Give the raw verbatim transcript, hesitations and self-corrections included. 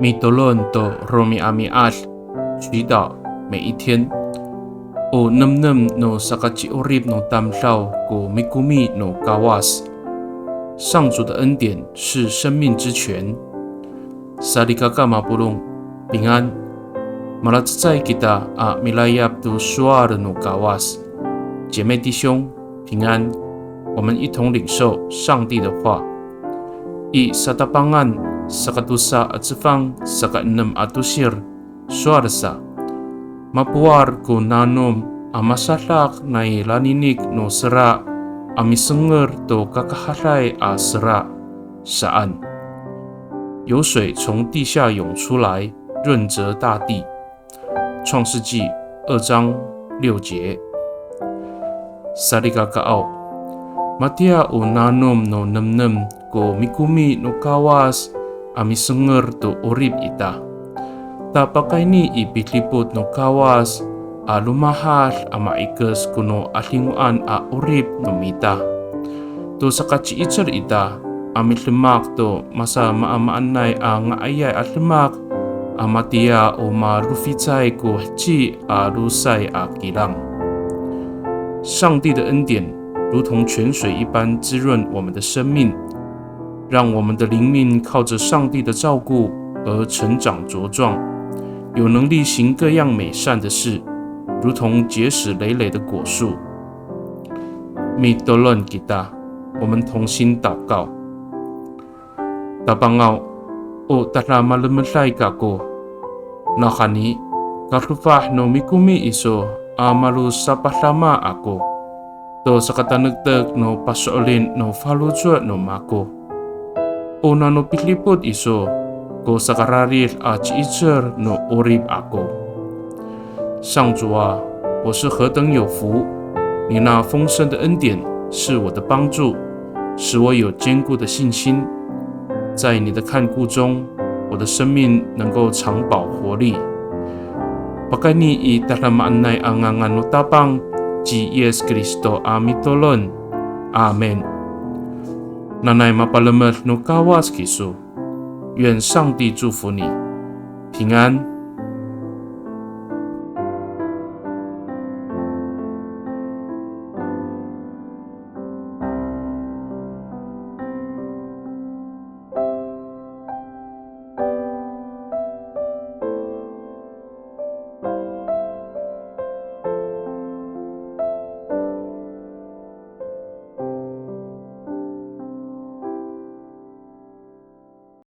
Mitolon to romi'ami'ad, 祈祷每一天。O nemnem no sakaci'orip no tamdaw ko mikomi no Kawas. 上主的恩典是生命之泉。Salikaka mapolong, 平安。Malacecay kita a milayap to sowal no Kawas. 姐妹弟兄，平安。我们一同领受上帝的话。I Satapangan, sakatosa a cefang, saka enem a tosir, sowal sa. Mapowar ko nanom a masadak nai laninik no sera a misenger to kakahaday a sera, saan. 有水从地下涌出来，润泽大地。创世纪二章六节。Salikakaaw, matiya o nanom no nemnem ko mikomi no Kawas a misenger to 'orip ita. Ta pakayni i pidipot no Kawas a lomahad a ma'ikes ko no 'adingoan a 'orip no mita. To sakaci'icel ita a midemak to masamaamaanay a nga'ayay a demak a matiya o maloficay ko heci a losay a kilang. 上帝的恩典如同泉水一般滋润我们的生命，让我们的灵命靠着上帝的照顾而成长茁壮，有能力行各样美善的事，如同结实累累的果树。Mitolon kita, 我们同心祷告。Tapangaw, o tadamalemeday kako. Nawhani, kadofah no mikomi iso a malosapadama ako to sakatanektek no paso'elin no faloco' no mako. O nano pidipot iso ko sakararid a ci'icel no 'orip ako. 上主啊，我是何等有福！你那丰盛的恩典是我的帮助，使我有坚固的信心。在你的看顾中，我的生命能够常保活力。Pakayni i tadamaanay a ngangan no Tapang ci Yis Kristo a mitolon. Amin. Nanay mapalemed no Kawas kiso. 愿上帝祝福你，平安。